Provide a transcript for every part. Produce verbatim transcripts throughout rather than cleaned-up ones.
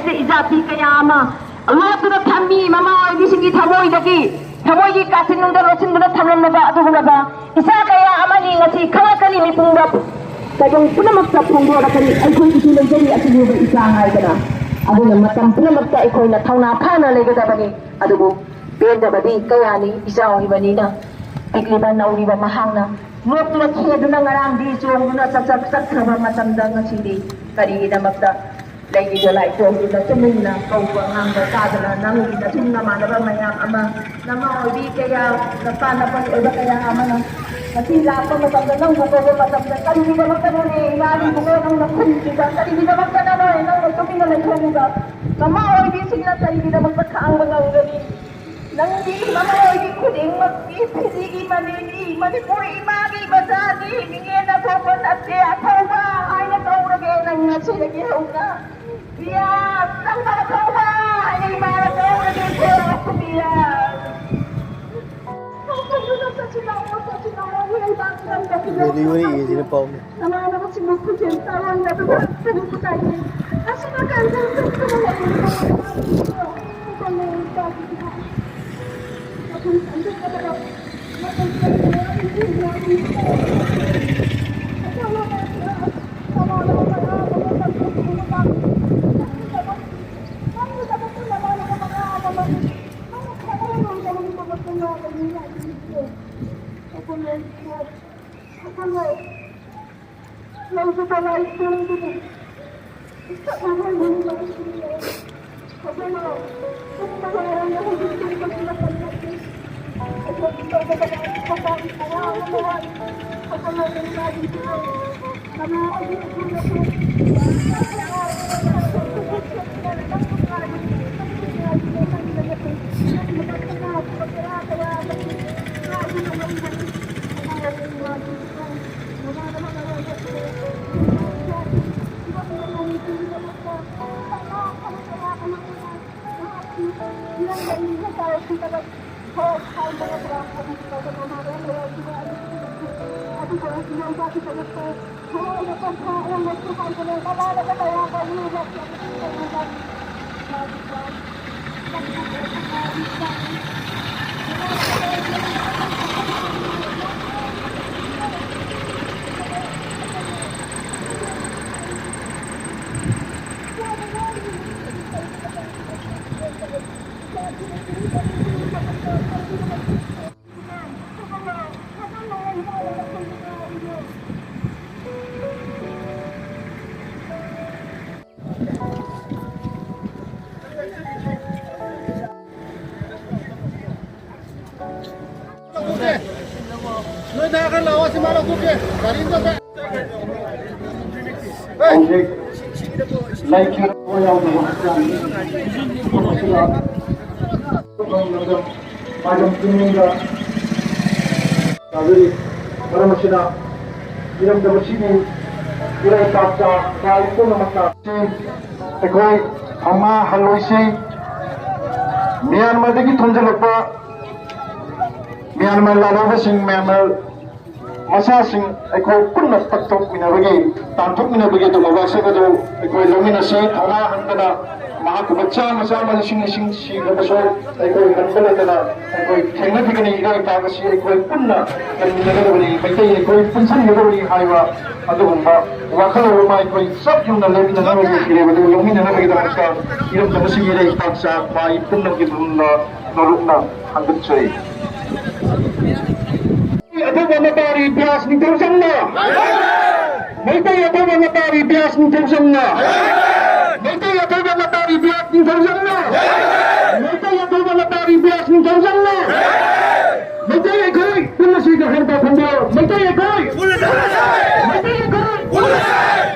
ꯏꯖꯥꯇꯤ ꯀꯌꯥ ꯑꯃ ꯂꯣꯠꯇꯨꯅ ꯊꯝꯃꯤ꯫ ꯃꯃꯥ ꯑꯣꯏꯕꯤꯁꯤꯡꯒꯤ ꯊꯃꯣꯏꯗꯒꯤ, ꯊꯃꯣꯏꯒꯤ ꯀꯥꯆꯤꯟ ꯅꯨꯡꯗ ꯂꯣꯠꯁꯤꯟꯗꯨꯅ ꯊꯝꯂꯝꯂꯕ ꯑꯗꯨꯒꯨꯝꯂꯕ ꯏꯆꯥ ꯀꯌꯥ ꯑꯃꯅꯤ ꯉꯁꯤ ꯈꯪꯂꯛꯀꯅꯤ ꯃꯤꯄꯨꯝꯕ꯫ ꯇꯥꯏꯕꯪ ꯄꯨꯝꯅꯃꯛꯇ ꯐꯣꯡꯗꯣꯔꯛꯀꯅꯤ ꯑꯩꯈꯣꯏꯒꯤꯁꯨ ꯂꯩꯖꯔꯤ ꯑꯁꯤꯒꯨꯝꯕ ꯏꯆꯥ ꯍꯥꯏꯗꯅ꯫ ꯑꯗꯨꯅ ꯃꯇꯝ ꯄꯨꯝꯅꯃꯛꯇ ꯑꯩꯈꯣꯏꯅ ꯊꯧꯅꯥ ꯐꯅ ꯂꯩꯒꯗꯕꯅꯤ꯫ ꯑꯗꯨꯕꯨ ꯄꯦꯟꯗꯕꯗꯤ ꯀꯌꯥꯅꯤ ꯏꯆꯥ ꯑꯣꯏꯕꯅꯤꯅ꯫ ꯄꯤꯛꯂꯤꯕ ꯅꯧꯔꯤꯕ ꯃꯍꯥꯛꯅ ꯅꯣꯛꯇꯨꯅ ꯈꯦꯗꯨꯅ ꯉꯔꯥꯡꯗꯤ ꯆꯣꯡꯗꯨꯅ ꯆꯠꯆ-, ꯆꯠꯈ꯭ꯔꯕ ꯃꯇꯝꯗ ꯉꯁꯤꯗꯤ ꯀꯔꯤꯒꯤꯗꯃꯛꯇ ꯂꯩꯒꯤ ꯗꯣꯂꯥꯏ ꯆꯣꯡꯗꯨꯅ ꯇꯨꯃꯤꯟꯅ ꯀꯧꯕ ꯉꯥꯡꯕ ꯇꯥꯗꯅ ꯅꯪꯒꯤ ꯅꯁꯨꯡ ꯅꯃꯥꯟꯅꯕ ꯃꯌꯥꯝ ꯑꯃ, ꯅꯃꯥ ꯑꯣꯏꯕꯤ ꯀꯌꯥ, ꯅꯄꯥ ꯅꯄꯟ ꯑꯣꯏꯕ ꯀꯌꯥ ꯑꯃꯅ ꯉꯁꯤ ꯂꯥꯛꯄ ꯃꯇꯝꯗ ꯅꯪꯕꯨ ꯀꯧꯕ ꯃꯇꯝꯗ ꯀꯔꯤꯒꯤꯗꯃꯛꯇꯅꯣꯅꯦ ꯏꯃꯥ ꯏꯕꯨꯡꯉꯣ ꯅꯪꯅ ꯈꯨꯝꯗ꯭ꯔꯤꯕ? ꯀꯔꯤꯒꯤꯗꯃꯛꯇꯅꯣꯅꯦ ꯅꯪꯅ ꯇꯨꯃꯤꯟꯅ ꯂꯩꯊꯣꯛꯂꯤꯕ? ꯃꯃꯥ ꯑꯣꯏꯕꯤꯁꯤꯡꯅ ꯀꯔꯤꯒꯤꯗꯃꯛꯇ ꯈꯥꯡꯕ ꯉꯝꯒꯅꯤ? ꯅꯪꯗꯤ ꯃꯃꯥ ꯑꯣꯏꯕꯤ ꯈꯨꯗꯤꯡꯃꯛꯀꯤ ꯐꯤꯖꯤꯒꯤ ꯃꯅꯦꯅꯤ, ꯃꯅꯤꯄꯨꯔ ꯏꯃꯥꯒꯤ ꯃꯆꯥꯅꯤ, ꯃꯤꯉꯦꯟ ꯑꯊꯧꯕ ꯅꯠꯇꯦ, ꯑꯊꯧꯕ ꯍꯥꯏꯅ ꯀꯧꯔꯒꯦ ꯅꯪ ꯉꯁꯤꯗꯒꯤ ꯍꯧꯅ꯫ ꯄꯤꯌꯥ, ꯆꯪꯕ ꯑꯊꯧꯕ ꯍꯥꯏꯅ ꯏꯃꯥꯅ ꯀꯧꯔꯒꯦ, ꯄꯤꯌꯥ꯫ ꯆꯠꯁꯤ ꯂꯥꯛꯑꯣ, ꯆꯠꯁꯤ ꯂꯥꯛꯑꯣ, ꯅꯣꯏ ꯂꯥꯛꯄ ꯉꯝꯗꯕꯁꯤꯅ ꯂꯣꯏꯔꯦ, ꯋꯥꯔꯤ ꯏꯁꯤꯅ ꯄꯥꯎ꯫ ꯅꯃꯥꯟꯅꯕꯁꯤꯡꯕꯨ ꯈꯨꯠꯁꯦꯝ ꯆꯥꯔꯣꯏꯅ ꯑꯗꯨꯝ ꯀꯔꯤꯁꯨ ꯀꯥꯏꯗꯦ꯫ ꯑꯁꯤꯅ ꯀꯔꯤꯅꯣ? ꯅꯣꯏ ꯅꯍꯥ ꯈꯔ ꯂꯥꯛꯑꯣ, ꯑꯁꯤ ꯃꯥ ꯂꯧꯊꯣꯛꯀꯦ꯫ ꯒꯥꯔꯤ ꯑꯝꯇ ꯍꯧꯖꯤꯛ ꯂꯩꯈꯤꯗꯕ ꯌꯥꯎꯗꯕ ꯍꯛꯆꯥꯡꯒꯤ ꯃꯐꯝ ꯑꯁꯤꯗ ꯃꯥꯏꯕꯝ ꯆꯤꯡꯅꯨꯡꯗ ꯇꯥꯖꯔꯤ꯫ ꯃꯔꯝ ꯑꯁꯤꯅ ꯏꯔꯝꯗꯝ ꯑꯁꯤꯒꯤ ꯏꯔꯩꯄꯥꯛꯇ ꯏꯄꯥ ꯏꯄꯨ ꯄꯨꯝꯅꯃꯛꯇ ꯑꯩꯈꯣꯏ ꯊꯧꯅꯥ ꯍꯜꯂꯣꯏꯁꯤ꯫ ꯃ꯭ꯌꯥꯟꯃꯥꯔꯗꯒꯤ ꯊꯣꯟꯖꯜꯂꯛꯄ ꯃ꯭ꯌꯥꯟꯃꯥꯔ ꯂꯥꯜꯍꯧꯕꯁꯤꯡ, ꯃ꯭ꯌꯥꯟꯃꯥꯔ ꯃꯆꯥꯁꯤꯡ ꯑꯩꯈꯣꯏ ꯄꯨꯟꯅ ꯇꯛꯊꯣꯛꯃꯤꯟꯅꯕꯒꯤ, ꯇꯥꯟꯊꯣꯛꯃꯤꯟꯅꯕꯒꯤ ꯑꯗꯨꯒꯨꯝꯕ ꯋꯥꯁꯛ ꯑꯗꯨ ꯑꯩꯈꯣꯏ ꯂꯧꯃꯤꯟꯅꯁꯤ꯫ ꯊꯧꯅꯥ ꯍꯟꯗꯅ ꯃꯍꯥꯛꯀꯨꯝꯕ ꯆꯥꯝꯃ ꯆꯥꯝꯃ, ꯂꯤꯁꯤꯡ ꯂꯤꯁꯤꯡ ꯁꯤꯈ꯭ꯔꯕꯁꯨ ꯑꯩꯈꯣꯏ ꯍꯟꯕ ꯂꯩꯇꯅ ꯑꯩꯈꯣꯏ ꯊꯦꯡꯅꯈꯤꯒꯅꯤ꯫ ꯏꯔꯩꯄꯥꯛ ꯑꯁꯤ ꯑꯩꯈꯣꯏ ꯄꯨꯟꯅ ꯀꯟꯃꯤꯟꯅꯒꯗꯕꯅꯤ, ꯃꯩꯇꯩ ꯑꯩꯈꯣꯏ ꯄꯨꯟꯁꯤꯟꯒꯗꯕꯅꯤ ꯍꯥꯏꯕ ꯑꯗꯨꯒꯨꯝꯕ ꯋꯥꯈꯜꯂꯣꯟ ꯑꯃ ꯑꯩꯈꯣꯏ ꯆꯞ ꯌꯨꯡꯅ ꯂꯦꯞꯃꯤꯟꯅꯅꯕꯒꯤ ꯐꯤꯔꯦꯞ ꯑꯗꯨ ꯂꯧꯃꯤꯟꯅꯅꯕꯒꯤꯗꯃꯛꯇ ꯏꯔꯝꯗꯝ ꯑꯁꯤꯒꯤ ꯏꯔꯩꯄꯥꯛ ꯆꯥꯛꯄ ꯑꯩ ꯄꯨꯝꯅꯃꯛꯀꯤ ꯃꯐꯝꯗ ꯅꯣꯂꯨꯛꯅ ꯍꯥꯡꯗꯣꯛꯆꯔꯤ꯫ ꯑꯊꯧꯕ ꯃꯄꯥꯔꯤ ꯕ꯭ꯌꯥꯁ ꯅꯤꯡꯊꯧꯖꯝꯅ! ꯃꯩꯇꯩ ꯑꯊꯧꯕ ꯃꯄꯥꯔꯤ ꯕ꯭ꯌꯥꯁ ꯅꯤꯡꯊꯧꯖꯝꯅ! ꯃꯩꯇꯩ ꯑꯊꯧꯕ ꯃꯄꯥꯔꯤ ꯕ꯭ꯌꯥꯁ ꯅꯤꯡꯊꯧꯖꯝꯅ! ꯃꯩꯇꯩ ꯑꯊꯧꯕ ꯃꯄꯥꯔꯤ ꯕ꯭ꯌꯥꯁ ꯅꯤꯡꯊꯧꯖꯝꯅ! ꯃꯩꯇꯩ ꯑꯩꯈꯣꯏ ꯄꯨꯟꯅ ꯁꯤꯒ ꯍꯟꯕ ꯈꯣꯡꯕ! ꯃꯩꯇꯩ ꯑꯩꯈꯣꯏ! ꯃꯩꯇꯩ ꯑꯩꯈꯣꯏ! ꯃꯩꯇꯩ ꯑꯩꯈꯣꯏ!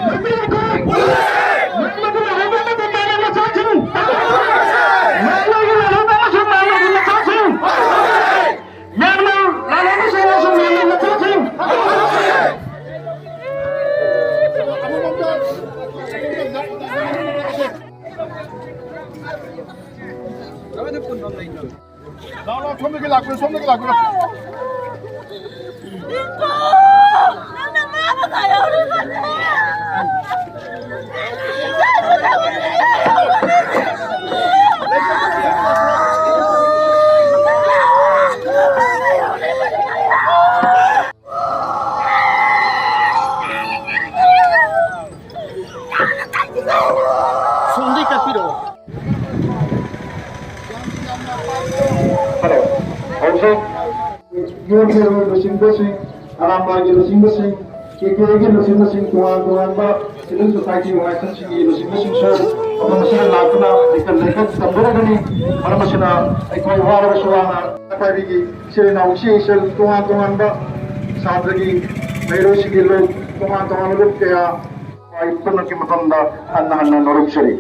ꯃꯩꯇꯩ ꯑꯩꯈꯣꯏ! ꯃꯥꯂꯪ ꯑꯁꯤꯗ ꯂꯩꯍꯧꯕ ꯑꯃꯁꯨꯡ ꯃꯥꯂꯪꯒꯤ ꯃꯆꯥꯁꯤꯡ! ꯃꯥꯂꯪ ꯑꯁꯤꯗ ꯂꯩꯍꯧꯕ ꯑꯃꯁꯨꯡ ꯃꯥꯂꯪꯒꯤ ꯃꯆꯥꯁꯤꯡ! ꯃ꯭ꯌꯥꯟꯃꯥꯔ ꯂꯥꯜꯍꯧꯕꯁꯤꯡ ꯑꯃꯁꯨꯡ ꯃ꯭ꯌꯥꯟꯃꯥꯔ ꯃꯆꯥꯁꯤꯡ! ꯂꯥꯛꯑꯣ, ꯂꯥꯛꯑꯣ, ꯁꯣꯝꯗꯒꯤ ꯂꯥꯛꯄꯤꯔꯣ, ꯁꯣꯝꯗꯒꯤ ꯂꯥꯛꯄꯤꯔꯣ꯫ ꯅꯪꯅ ꯃꯥꯕꯨ ꯀꯥꯏꯍꯧꯔꯤꯕ! ꯂꯨꯆꯤꯡꯕꯁꯤꯡ, ꯑꯔꯥꯝꯕꯥꯏꯒꯤ ꯂꯨꯆꯤꯡꯕꯁꯤꯡ, ꯀꯦ ꯀꯦ ꯑꯦꯒꯤ ꯂꯨꯆꯤꯡꯕꯁꯤꯡ, ꯇꯣꯉꯥꯟ ꯇꯣꯉꯥꯟꯕ civil society organizationꯁꯤꯡꯒꯤ ꯂꯨꯆꯤꯡꯕꯁꯤꯡꯁꯨ ꯃꯐꯝ ꯑꯁꯤꯗ ꯂꯥꯛꯇꯨꯅ ꯂꯤꯀꯟ ꯂꯩꯀꯠ ꯇꯝꯖꯔꯒꯅꯤ꯫ ꯃꯔꯝ ꯑꯁꯤꯅ ꯑꯩꯈꯣꯏ ꯋꯥꯔꯕꯁꯨ ꯋꯥꯅ ꯄꯥꯏꯕꯤꯒꯤ ꯏꯆꯤꯜ ꯏꯅꯥꯎ ꯏꯆꯦ ꯏꯆꯜ ꯇꯣꯉꯥꯟ ꯇꯣꯉꯥꯟꯕ ꯁꯥꯇ꯭ꯔꯒꯤ ꯃꯍꯩꯔꯣꯏꯁꯤꯡꯒꯤ ꯂꯨꯞ ꯇꯣꯉꯥꯟ ꯇꯣꯉꯥꯟꯕ ꯂꯨꯞ ꯀꯌꯥ ꯄꯨꯝꯅꯃꯛꯀꯤ ꯃꯐꯝꯗ ꯍꯟꯅ ꯍꯟꯅ ꯅꯣꯂꯨꯛꯆꯔꯤ꯫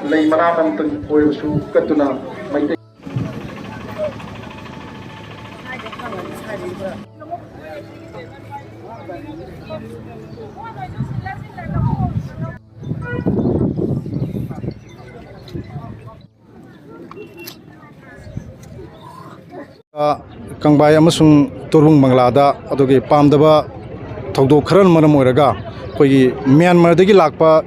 ꯂꯩ ꯃꯅꯥ ꯑꯃꯃꯝꯇꯪ ꯑꯣꯏꯔꯕꯁꯨ ꯀꯠꯇꯨꯅ ꯃꯩꯇꯩ ꯀꯪꯕꯥꯏ ꯑꯃꯁꯨꯡ ꯇꯣꯔꯕꯨꯡ ꯃꯪꯂꯥꯗ ꯑꯗꯨꯒꯤ ꯄꯥꯝꯗꯕ ꯊꯧꯗꯣꯛ ꯈꯔꯅ ꯃꯔꯝ ꯑꯣꯏꯔꯒ ꯑꯩꯈꯣꯏꯒꯤ ꯃ꯭ꯌꯥꯟꯃꯥꯔꯗꯒꯤ ꯂꯥꯛꯄ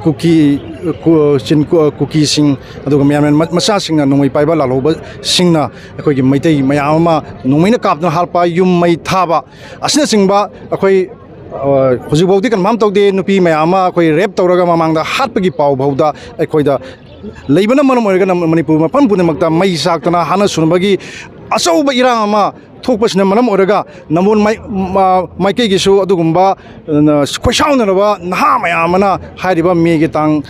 ꯀꯨꯀꯤ, ꯀꯨ-, ꯆꯤꯟ-, ꯀꯨ-, ꯀꯨꯀꯤꯁꯤꯡ ꯑꯗꯨꯒ ꯃ꯭ꯌꯥꯟꯃꯥꯔ ꯃ-, ꯃꯆꯥꯁꯤꯡꯅ ꯅꯣꯡꯃꯩ ꯄꯥꯏꯕ ꯂꯥꯜꯍꯧꯕꯁꯤꯡꯅ ꯑꯩꯈꯣꯏꯒꯤ ꯃꯩꯇꯩ ꯃꯌꯥꯝ ꯑꯃ ꯅꯣꯡꯃꯩꯅ ꯀꯥꯞꯇꯨꯅ ꯍꯥꯠꯄ, ꯌꯨꯝ ꯃꯩ ꯊꯥꯕ ꯑꯁꯤꯅꯆꯤꯡꯕ ꯑꯩꯈꯣꯏ, ꯑ, ꯍꯧꯖꯤꯛꯐꯥꯎꯗꯤ confirm ꯇꯧꯗꯦ꯫ ꯅꯨꯄꯤ ꯃꯌꯥꯝ ꯑꯃ ꯑꯩꯈꯣꯏ rape ꯇꯧꯔꯒ ꯃꯃꯥꯡꯗ ꯍꯥꯠꯄꯒꯤ ꯄꯥꯎ ꯐꯥꯎꯗ ꯑꯩꯈꯣꯏꯗ ꯂꯩꯕꯅ ꯃꯔꯝ ꯑꯣꯏꯔꯒ ꯅꯝ-, ꯃꯅꯤꯄꯨꯔ ꯃꯐꯝ ꯄꯨꯝꯅꯃꯛꯇ ꯃꯩ ꯆꯥꯛꯇꯅ ꯍꯥꯠꯅ ꯁꯨꯅꯕꯒꯤ ꯑꯆꯧꯕ ꯏꯔꯥꯡ ꯑꯃ ꯊꯣꯛꯄꯁꯤꯅ ꯃꯔꯝ ꯑꯣꯏꯔꯒ ꯅꯝꯕꯣꯜ ꯃꯥꯏ-, ꯃ-, ꯃꯥꯏꯀꯩꯒꯤꯁꯨ ꯑꯗꯨꯒꯨꯝꯕ, ꯑ, ꯈꯣꯏꯁꯥꯎꯅꯔꯕ ꯅꯍꯥ ꯃꯌꯥꯝ ꯑꯃꯅ ꯍꯥꯏꯔꯤꯕ ꯃꯦꯒꯤ ꯇꯥꯡ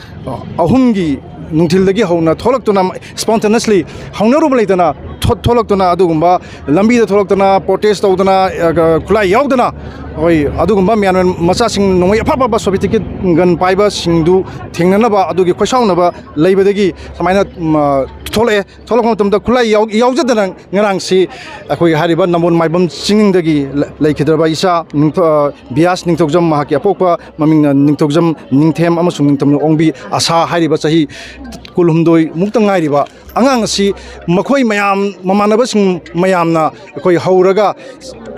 ꯑꯍꯨꯝꯒꯤ ꯅꯨꯡꯊꯤꯜꯗꯒꯤ ꯍꯧꯅ ꯊꯣꯛꯂꯛꯇꯨꯅ spontaneously ꯍꯧꯅꯔꯨꯕ ꯂꯩꯇꯅ ꯊꯣ-, ꯊꯣꯛꯂꯛꯇꯨꯅ ꯑꯗꯨꯒꯨꯝꯕ ꯂꯝꯕꯤꯗ ꯊꯣꯛꯂꯛꯇꯅ protest ꯇꯧꯗꯅ, ꯑ, ꯈꯨꯠꯂꯥꯏ ꯌꯥꯎꯗꯅ ꯑꯩꯈꯣꯏ ꯑꯗꯨꯒꯨꯝꯕ ꯃꯌꯥꯝ ꯃꯆꯥꯁꯤꯡ ꯅꯣꯡꯃꯩ ꯑꯐ ꯑꯐꯕ sophisticated gun ꯄꯥꯏꯕꯁꯤꯡꯗꯨ ꯊꯦꯡꯅꯅꯕ ꯑꯗꯨꯒꯤ ꯈꯣꯏꯁꯥꯎꯅꯕ ꯂꯩꯕꯗꯒꯤ ꯁꯨꯃꯥꯏꯅ, ꯎꯝ, ꯑ, ꯊꯣꯛꯂꯛꯑꯦ꯫ ꯊꯣꯛꯂꯛꯄ ꯃꯇꯝꯗ ꯈꯨꯠꯂꯥꯏ ꯌꯥꯎ-, ꯌꯥꯎꯖꯗꯅ ꯉꯔꯥꯡꯁꯤ ꯑꯩꯈꯣꯏꯒꯤ ꯍꯥꯏꯔꯤꯕ ꯅꯝꯕꯣꯜ ꯃꯥꯏꯕꯝ ꯆꯤꯡꯗꯒꯤ ꯂ-, ꯂꯩꯈꯤꯗ꯭ꯔꯕ ꯏꯆꯥ ꯅꯤꯡꯊ-, ꯑ, ꯕꯤꯌꯥꯁ ꯅꯤꯡꯊꯧꯖꯝ, ꯃꯍꯥꯛꯀꯤ ꯑꯄꯣꯛꯄ ꯃꯃꯤꯡꯅ ꯅꯤꯡꯊꯧꯖꯝ ꯅꯤꯡꯊꯦꯝ ꯑꯃꯁꯨꯡ ꯅꯤꯡꯊꯧꯖꯝ ꯑꯣꯡꯕꯤ ꯑꯁꯥ ꯍꯥꯏꯔꯤꯕ ꯆꯍꯤ ꯀꯨꯟꯍꯨꯝꯗꯣꯏ ꯃꯨꯛꯇ ꯉꯥꯏꯔꯤꯕ ꯑꯉꯥꯡ ꯑꯁꯤ ꯃꯈꯣꯏ ꯃꯌꯥꯝ, ꯃꯃꯥꯟꯅꯕꯁꯤꯡ ꯃꯌꯥꯝꯅ ꯑꯩꯈꯣꯏ ꯍꯧꯔꯒ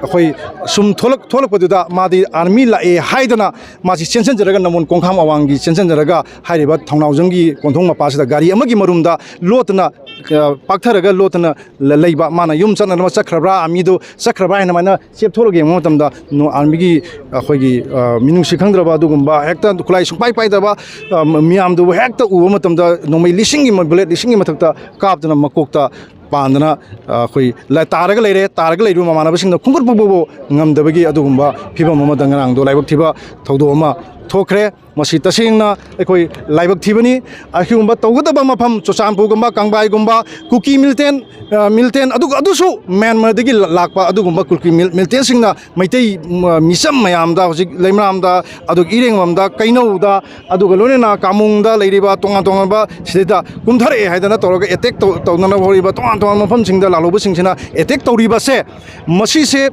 ꯑꯩꯈꯣꯏ ꯁꯨꯝ ꯊꯣꯛꯂꯛ-, ꯊꯣꯛꯂꯛꯄꯗꯨꯗ ꯃꯥꯗꯤ army ꯂꯥꯛꯑꯦ ꯍꯥꯏꯗꯅ ꯃꯥꯁꯤ ꯆꯦꯟꯁꯤꯟꯖꯔꯒ ꯅꯝꯕꯣꯜ ꯀꯣꯡꯈꯥꯝ ꯑꯋꯥꯡꯒꯤ ꯆꯦꯟꯁꯤꯟꯖꯔꯒ ꯍꯥꯏꯔꯤꯕ ꯊꯧꯅꯥꯎꯖꯝꯒꯤ ꯀꯣꯟꯊꯣꯡ ꯃꯄꯥꯁꯤꯗ ꯒꯥꯔꯤ ꯑꯃꯒꯤ ꯃꯔꯨꯝꯗ ꯂꯣꯠꯇꯅ ꯑ, ꯄꯥꯛꯊꯔꯒ ꯂꯣꯠꯇꯅ ꯂ-, ꯂꯩꯕ, ꯃꯥꯅ ꯌꯨꯝ ꯆꯠꯅꯅꯕ ꯆꯠꯈ꯭ꯔꯕ꯭ꯔꯥ, ꯑꯥꯔꯃꯤꯗꯨ ꯆꯠꯈ꯭ꯔꯕ꯭ꯔꯥ ꯍꯥꯏꯅ ꯑꯗꯨꯃꯥꯏꯅ ꯆꯦꯞꯊꯣꯛꯂꯒ ꯌꯦꯡꯕ ꯃꯇꯝꯗ, ꯅꯣ-, ꯑꯥꯔꯃꯤꯒꯤ ꯑꯩꯈꯣꯏꯒꯤ, ꯑ, ꯃꯤꯅꯨꯡꯁꯤ ꯈꯪꯗ꯭ꯔꯕ ꯑꯗꯨꯒꯨꯝꯕ, ꯍꯦꯛꯇ ꯈꯨꯠꯂꯥꯏ ꯁꯨꯡꯄꯥꯏ ꯄꯥꯏꯗꯕ, ꯑ, ꯃ-, ꯃꯤꯌꯥꯝꯗꯨꯕꯨ ꯍꯦꯛꯇ ꯎꯕ ꯃꯇꯝꯗ ꯅꯣꯡꯃꯩ ꯂꯤꯁꯤꯡꯒꯤ ꯃ-, ꯕꯨꯂꯦꯠ ꯂꯤꯁꯤꯡꯒꯤ ꯃꯊꯛꯇ ꯀꯥꯞꯇꯅ ꯃꯀꯣꯛꯇ ꯄꯥꯟꯗꯅ, ꯑ, ꯑꯩꯈꯣꯏ ꯂ-, ꯇꯥꯔꯒ ꯂꯩꯔꯦ꯫ ꯇꯥꯔꯒ ꯂꯩꯔꯤꯕ ꯃꯃꯥꯟꯅꯕꯁꯤꯡꯅ ꯈꯣꯡꯒꯠꯄ ꯐꯥꯎꯕ ꯉꯝꯗꯕꯒꯤ ꯑꯗꯨꯒꯨꯝꯕ ꯐꯤꯕꯝ ꯑꯃꯗ ꯉꯔꯥꯡꯗꯣ ꯂꯥꯏꯕꯛ ꯊꯤꯕ ꯊꯧꯗꯣꯛ ꯑꯃ ꯊꯣꯛꯈ꯭ꯔꯦ꯫ ꯃꯁꯤ ꯇꯁꯦꯡꯅ ꯑꯩꯈꯣꯏ ꯂꯥꯏꯕꯛ ꯊꯤꯕꯅꯤ꯫ ꯑꯁꯤꯒꯨꯝꯕ ꯇꯧꯒꯗꯕ ꯃꯐꯝ ꯆꯨꯔꯆꯥꯟꯄꯨꯔꯒꯨꯝꯕ, ꯀꯪꯕꯥꯏꯒꯨꯝꯕ, ꯀꯨꯀꯤ ꯃꯤꯂꯤꯇꯦꯟ, ꯑ, ꯃꯤꯂꯤꯇꯦꯟ, ꯑꯗꯨꯒ ꯑꯗꯨꯁꯨ ꯃ꯭ꯌꯥꯟꯃꯥꯔꯗꯒꯤ ꯂ-, ꯂꯥꯛꯄ ꯑꯗꯨꯒꯨꯝꯕ ꯀꯨꯀꯤ ꯃꯤꯜ-, ꯃꯤꯂꯤꯇꯦꯟꯁꯤꯡꯅ ꯃꯩꯇꯩ, ꯃ-, ꯃꯤꯆꯝ ꯃꯌꯥꯝꯗ, ꯍꯧꯖꯤꯛ ꯂꯩꯃꯔꯥꯝꯗ, ꯑꯗꯨꯒ ꯏꯔꯦꯡꯕꯝꯗ, ꯀꯩꯅꯧꯗ, ꯑꯗꯨꯒ ꯂꯣꯏꯅꯅ ꯀꯥꯃꯨꯡꯗ ꯂꯩꯔꯤꯕ ꯇꯣꯉꯥꯟ ꯇꯣꯉꯥꯟꯕ ꯁꯤꯗꯩꯗ ꯀꯨꯝꯊꯔꯛꯑꯦ ꯍꯥꯏꯗꯅ ꯇꯧꯔꯒ ꯑꯦꯇꯦꯛ ꯇꯧ-, ꯇꯧꯅꯅꯕ ꯍꯧꯔꯤꯕ ꯇꯣꯉꯥꯟ ꯇꯣꯉꯥꯟꯕ ꯃꯐꯝꯁꯤꯡꯗ ꯂꯥꯜꯍꯧꯕꯁꯤꯡꯁꯤꯅ ꯑꯦꯇꯦꯛ ꯇꯧꯔꯤꯕꯁꯦ, ꯃꯁꯤꯁꯦ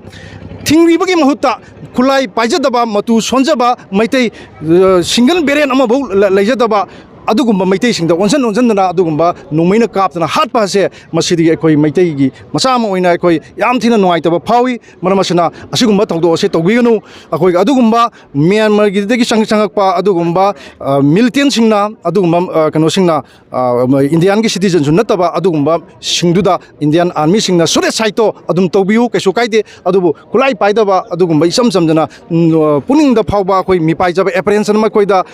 ꯊꯤꯡꯕꯤꯕꯒꯤ ꯃꯍꯨꯠꯇ ꯈꯨꯠꯂꯥꯏ ꯄꯥꯏꯖꯗꯕ, ꯃꯇꯨ ꯁꯣꯟꯖꯕ ꯃꯩꯇꯩ, ꯑ, ꯁꯤꯡꯒꯜ ꯕꯦꯔꯦꯟ ꯑꯃꯐꯥꯎ ꯂ-, ꯂꯩꯖꯗꯕ ꯑꯗꯨꯒꯨꯝꯕ ꯃꯩꯇꯩꯁꯤꯡꯗ ꯑꯣꯟꯁꯤꯟ ꯑꯣꯟꯁꯤꯟꯗꯅ ꯑꯗꯨꯒꯨꯝꯕ ꯅꯣꯡꯃꯩꯅ ꯀꯥꯞꯇꯅ ꯍꯥꯠꯄ ꯑꯁꯦ, ꯃꯁꯤꯗꯤ ꯑꯩꯈꯣꯏ ꯃꯩꯇꯩꯒꯤ ꯃꯆꯥ ꯑꯃ ꯑꯣꯏꯅ ꯑꯩꯈꯣꯏ ꯌꯥꯝ ꯊꯤꯅ ꯅꯨꯡꯉꯥꯏꯇꯕ ꯐꯥꯎꯏ꯫ ꯃꯔꯝ ꯑꯁꯤꯅ ꯑꯁꯤꯒꯨꯝꯕ ꯊꯧꯗꯣꯛ ꯑꯁꯦ ꯇꯧꯕꯤꯒꯅꯨ꯫ ꯑꯩꯈꯣꯏ ꯑꯗꯨꯒꯨꯝꯕ ꯃ꯭ꯌꯥꯟꯃꯥꯔꯒꯤꯗꯒꯤ ꯆꯪ-, ꯆꯪꯉꯛꯄ ꯑꯗꯨꯒꯨꯝꯕ, ꯑ, ꯃꯤꯂꯤꯇꯦꯟꯁꯤꯡꯅ, ꯑꯗꯨꯒꯨꯝꯕ, ꯑ, ꯀꯩꯅꯣꯁꯤꯡꯅ, ꯑ, ꯏꯟꯗꯤꯌꯥꯟꯒꯤ ꯁꯤꯇꯤꯖꯟꯁꯨ ꯅꯠꯇꯕ ꯑꯗꯨꯒꯨꯝꯕꯁꯤꯡꯗꯨꯗ ꯏꯟꯗꯤꯌꯥꯟ ꯑꯥꯔꯃꯤꯁꯤꯡꯅ ꯁꯨꯠ ꯑꯦꯟ ꯁꯥꯏꯠꯇꯣ ꯑꯗꯨꯝ ꯇꯧꯕꯤꯌꯨ, ꯀꯩꯁꯨ ꯀꯥꯏꯗꯦ꯫ ꯑꯗꯨꯕꯨ ꯈꯨꯠꯂꯥꯏ ꯄꯥꯏꯗꯕ ꯑꯗꯨꯒꯨꯝꯕ ꯏꯆꯝ ꯆꯝꯖꯅ, ꯎꯝ, ꯄꯨꯛꯅꯤꯡꯗ ꯐꯥꯎꯕ ꯑꯩꯈꯣꯏ ꯃꯤꯄꯥꯏꯖꯕ ꯑꯦꯄ꯭ꯔꯦꯟꯁꯟ ꯑꯃ ꯑꯩꯈꯣꯏꯗ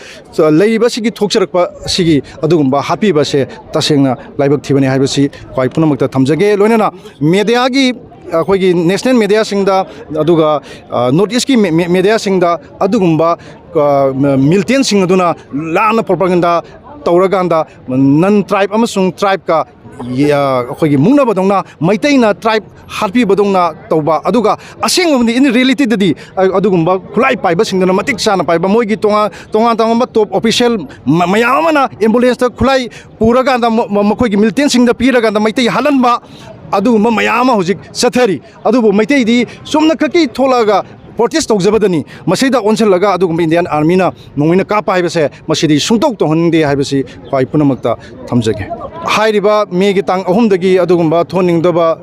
ꯂꯩꯔꯤꯕꯁꯤꯒꯤ ꯊꯣꯛꯆꯔꯛꯄ ꯁꯤꯒꯤ ꯑꯗꯨꯒꯨꯝꯕ ꯍꯥꯠꯄꯤꯕꯁꯦ ꯇꯁꯦꯡꯅ ꯂꯥꯏꯕꯛ ꯊꯤꯕꯅꯤ ꯍꯥꯏꯕꯁꯤ ꯈ꯭ꯋꯥꯏ ꯄꯨꯝꯅꯃꯛꯇ ꯊꯝꯖꯒꯦ꯫ ꯂꯣꯏꯅꯅ ꯃꯦꯗꯤꯌꯥꯒꯤ, ꯑꯩꯈꯣꯏꯒꯤ ꯅꯦꯁꯅꯦꯜ ꯃꯦꯗꯤꯌꯥꯁꯤꯡꯗ, ꯑꯗꯨꯒ, ꯑ, ꯅꯣꯔꯠ ꯏꯁꯀꯤ ꯃꯦ-, ꯃꯦ-, ꯃꯦꯗꯤꯌꯥꯁꯤꯡꯗ ꯑꯗꯨꯒꯨꯝꯕ, ꯑ, ꯃ-, ꯃꯤꯂꯤꯇꯦꯟꯁꯤꯡ ꯑꯗꯨꯅ ꯂꯥꯟꯅ ꯄ꯭ꯔꯣꯄꯥꯒꯦꯟꯗꯥ ꯇꯧꯔꯀꯥꯟꯗ ꯅꯟ ꯇ꯭ꯔꯥꯏꯕ ꯑꯃꯁꯨꯡ ꯇ꯭ꯔꯥꯏꯕꯀ, ꯌ-, ꯑꯩꯈꯣꯏꯒꯤ ꯃꯨꯛꯅꯕꯗꯧꯅ, ꯃꯩꯇꯩꯅ ꯇ꯭ꯔꯥꯏꯕ ꯍꯥꯠꯄꯤꯕꯗꯧꯅ ꯇꯧꯕ, ꯑꯗꯨꯒ ꯑꯁꯦꯡꯕꯗꯤ, ꯏꯟ ꯔꯤꯌꯦꯂꯤꯇꯤꯗꯗꯤ, ꯑ-, ꯑꯗꯨꯒꯨꯝꯕ ꯈꯨꯠꯂꯥꯏ ꯄꯥꯏꯕꯁꯤꯡꯗꯨꯅ ꯃꯇꯤꯛ ꯆꯥꯅ ꯄꯥꯏꯕ, ꯃꯣꯏꯒꯤ ꯇꯣꯉꯥꯟ, ꯇꯣꯉꯥꯟ ꯇꯣꯉꯥꯟꯕ ꯇꯣꯞ ꯑꯣꯐꯤꯁꯤꯌꯦꯜ ꯃ-, ꯃꯌꯥꯝ ꯑꯃꯅ ꯑꯦꯝꯕꯨꯂꯦꯟꯁꯇ ꯈꯨꯠꯂꯥꯏ ꯄꯨꯔꯀꯥꯟꯗ ꯃ-, ꯃ-, ꯃꯈꯣꯏꯒꯤ ꯃꯤꯂꯤꯇꯦꯟꯁꯤꯡꯗ ꯄꯤꯔꯀꯥꯟꯗ ꯃꯩꯇꯩ ꯍꯥꯠꯍꯟꯕ, ꯑꯗꯨꯒꯨꯝꯕ ꯃꯌꯥꯝ ꯑꯃ ꯍꯧꯖꯤꯛ ꯆꯠꯊꯔꯤ꯫ ꯑꯗꯨꯕꯨ ꯃꯩꯇꯩꯗꯤ ꯆꯨꯝꯅ ꯈꯛꯀꯤ ꯊꯣꯛꯂꯛꯑꯒ ꯄ꯭ꯔꯣꯇꯦꯁ ꯇꯧꯖꯕꯗꯅꯤ꯫ ꯃꯁꯤꯗ ꯑꯣꯟꯁꯤꯜꯂꯒ ꯑꯗꯨꯒꯨꯝꯕ ꯏꯟꯗꯤꯌꯥꯟ ꯑꯥꯔꯃꯤꯅ ꯅꯣꯡꯃꯩꯅ ꯀꯥꯞꯄ ꯍꯥꯏꯕꯁꯦ, ꯃꯁꯤꯗꯤ ꯁꯨꯡꯇꯧ ꯇꯧꯍꯟꯅꯤꯡꯗꯦ ꯍꯥꯏꯕꯁꯤ ꯈ꯭ꯋꯥꯏ ꯄꯨꯝꯅꯃꯛꯇ ꯊꯝꯖꯒꯦ꯫ ꯍꯥꯏꯔꯤꯕ ꯃꯦꯒꯤ ꯇꯥꯡ ꯑꯍꯨꯝꯗꯒꯤ ꯑꯗꯨꯒꯨꯝꯕ ꯊꯣꯛꯍꯟꯅꯤꯡꯗꯕ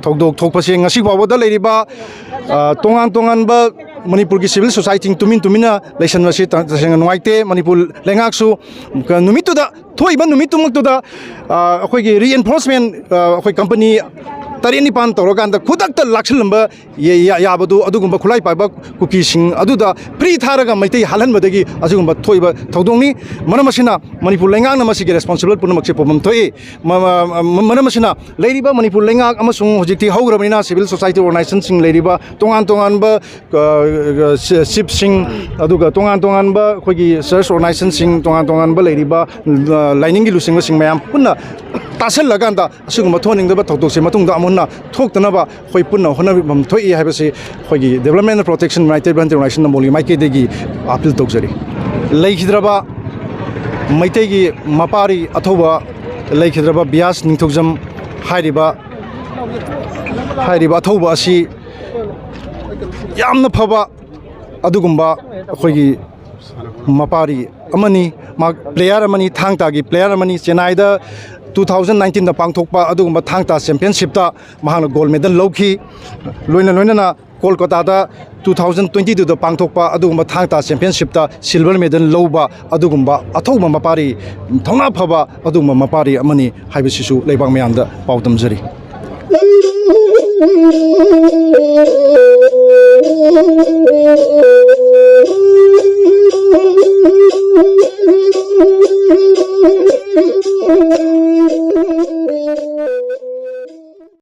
ꯊꯧꯗꯣꯛ ꯊꯣꯛꯄꯁꯤ ꯉꯁꯤ ꯐꯥꯎꯕꯗ ꯂꯩꯔꯤꯕ, ꯑ, ꯇꯣꯉꯥꯟ ꯇꯣꯉꯥꯟꯕ ꯃꯅꯤꯄꯨꯔꯒꯤ ꯁꯤꯚꯤꯜ ꯁꯣꯁꯥꯏꯇꯤ ꯇꯨꯃꯤꯟ ꯇꯨꯃꯤꯟꯅ ꯂꯩꯁꯟꯕꯁꯤ ꯇ-, ꯇꯁꯦꯡꯅ ꯅꯨꯡꯉꯥꯏꯇꯦ꯫ ꯃꯅꯤꯄꯨꯔ ꯂꯩꯉꯥꯛꯁꯨ ꯀ-, ꯅꯨꯃꯤꯠꯇꯨꯗ, ꯊꯣꯛꯏꯕ ꯅꯨꯃꯤꯠꯇꯨꯃꯛꯇꯨꯗ, ꯑ, ꯑꯩꯈꯣꯏꯒꯤ reinforcement, ꯑ, ꯑꯩꯈꯣꯏ ꯀꯝꯄꯅꯤ ꯇꯔꯦꯠ ꯅꯤꯄꯥꯟ ꯇꯧꯔꯀꯥꯟꯗ ꯈꯨꯗꯛꯇ ꯂꯥꯛꯁꯤꯜꯂꯝꯕ ꯌ-, ꯌ-, ꯌꯥꯕꯗꯨ, ꯑꯗꯨꯒꯨꯝꯕ ꯈꯨꯠꯂꯥꯏ ꯄꯥꯏꯕ ꯀꯨꯀꯤꯁꯤꯡ ꯑꯗꯨꯗ free ꯊꯥꯔꯒ ꯃꯩꯇꯩ ꯍꯥꯠꯍꯟꯕꯗꯒꯤ ꯑꯁꯤꯒꯨꯝꯕ ꯊꯣꯛꯏꯕ ꯊꯧꯗꯣꯛꯅꯤ꯫ ꯃꯔꯝ ꯑꯁꯤꯅ ꯃꯅꯤꯄꯨꯔ ꯂꯩꯉꯥꯛꯅ ꯃꯁꯤꯒꯤ responsible ꯄꯨꯝꯅꯃꯛꯁꯦ ꯄꯨꯐꯝ ꯊꯣꯛꯏ꯫ ꯃ-, ꯃ-, ꯃ-, ꯃꯔꯝ ꯑꯁꯤꯅ ꯂꯩꯔꯤꯕ ꯃꯅꯤꯄꯨꯔ ꯂꯩꯉꯥꯛ ꯑꯃꯁꯨꯡ ꯍꯧꯖꯤꯛꯇꯤ ꯍꯧꯈ꯭ꯔꯕꯅꯤꯅ civil society organizationꯁꯤꯡ ꯂꯩꯔꯤꯕ ꯇꯣꯉꯥꯟ ꯇꯣꯉꯥꯟꯕ, ꯑ, ꯁꯤ-, ꯁꯤꯞꯁꯤꯡ, ꯑꯗꯨꯒ ꯇꯣꯉꯥꯟ ꯇꯣꯉꯥꯟꯕ ꯑꯩꯈꯣꯏꯒꯤ church organizationꯁꯤꯡ, ꯇꯣꯉꯥꯟ ꯇꯣꯉꯥꯟꯕ ꯂꯩꯔꯤꯕ, ꯑ, ꯂꯥꯏꯅꯤꯡꯒꯤ ꯂꯨꯆꯤꯡꯕꯁꯤꯡ ꯃꯌꯥꯝ ꯄꯨꯟꯅ ꯇꯥꯁꯜꯂꯀꯥꯟꯗ ꯑꯁꯤꯒꯨꯝꯕ ꯊꯣꯛꯍꯟꯅꯤꯡꯗꯕ ꯊꯧꯗꯣꯛꯁꯦ ꯃꯇꯨꯡꯗ ꯑꯃꯨꯛ ꯍꯟꯅ ꯊꯣꯛꯇꯅꯕ ꯑꯩꯈꯣꯏ ꯄꯨꯟꯅ ꯍꯣꯠꯅꯕꯤꯐꯝ ꯊꯣꯛꯏ ꯍꯥꯏꯕꯁꯤ ꯑꯩꯈꯣꯏꯒꯤ Development and Protection United Volunteer Organization ꯅꯝꯕꯣꯜꯒꯤ ꯃꯥꯏꯀꯩꯗꯒꯤ appeal ꯇꯧꯖꯔꯤ꯫ ꯂꯩꯈꯤꯗ꯭ꯔꯕ ꯃꯩꯇꯩꯒꯤ ꯃꯄꯥꯔꯤ ꯑꯊꯧꯕ, ꯂꯩꯈꯤꯗ꯭ꯔꯕ ꯕꯤꯌꯥꯁ ꯅꯤꯡꯊꯧꯖꯝ ꯍꯥꯏꯔꯤꯕ, ꯍꯥꯏꯔꯤꯕ ꯑꯊꯧꯕ ꯑꯁꯤ ꯌꯥꯝꯅ ꯐꯕ ꯑꯗꯨꯒꯨꯝꯕ ꯑꯩꯈꯣꯏꯒꯤ ꯃꯄꯥꯔꯤ ꯑꯃꯅꯤ꯫ ꯃꯍꯥꯛ player ꯑꯃꯅꯤ, ꯊꯥꯡ ꯇꯥꯒꯤ player ꯑꯃꯅꯤ꯫ ꯆꯦꯟꯅꯥꯏꯗ two thousand nineteenꯗ ꯄꯥꯡꯊꯣꯛꯄ ꯑꯗꯨꯒꯨꯝꯕ ꯊꯥꯡ ꯇꯥ championshipꯇ ꯃꯍꯥꯛꯅ gold medal ꯂꯧꯈꯤ꯫ ꯂꯣꯏꯅ ꯂꯣꯏꯅꯅ ꯀꯣꯜꯀꯇꯥꯗ two thousand twenty twoꯗ ꯄꯥꯡꯊꯣꯛꯄ ꯑꯗꯨꯒꯨꯝꯕ ꯊꯥꯡ ꯇꯥ championshipꯇ silver medal ꯂꯧꯕ ꯑꯗꯨꯒꯨꯝꯕ ꯑꯊꯧꯕ ꯃꯄꯥꯔꯤ, ꯊꯧꯅꯥ ꯐꯕ ꯑꯗꯨꯒꯨꯝꯕ ꯃꯄꯥꯔꯤ ꯑꯃꯅꯤ ꯍꯥꯏꯕꯁꯤꯁꯨ ꯂꯩꯕꯥꯛ ꯃꯌꯥꯝꯗ ꯄꯥꯎꯗꯝꯖꯔꯤ꯫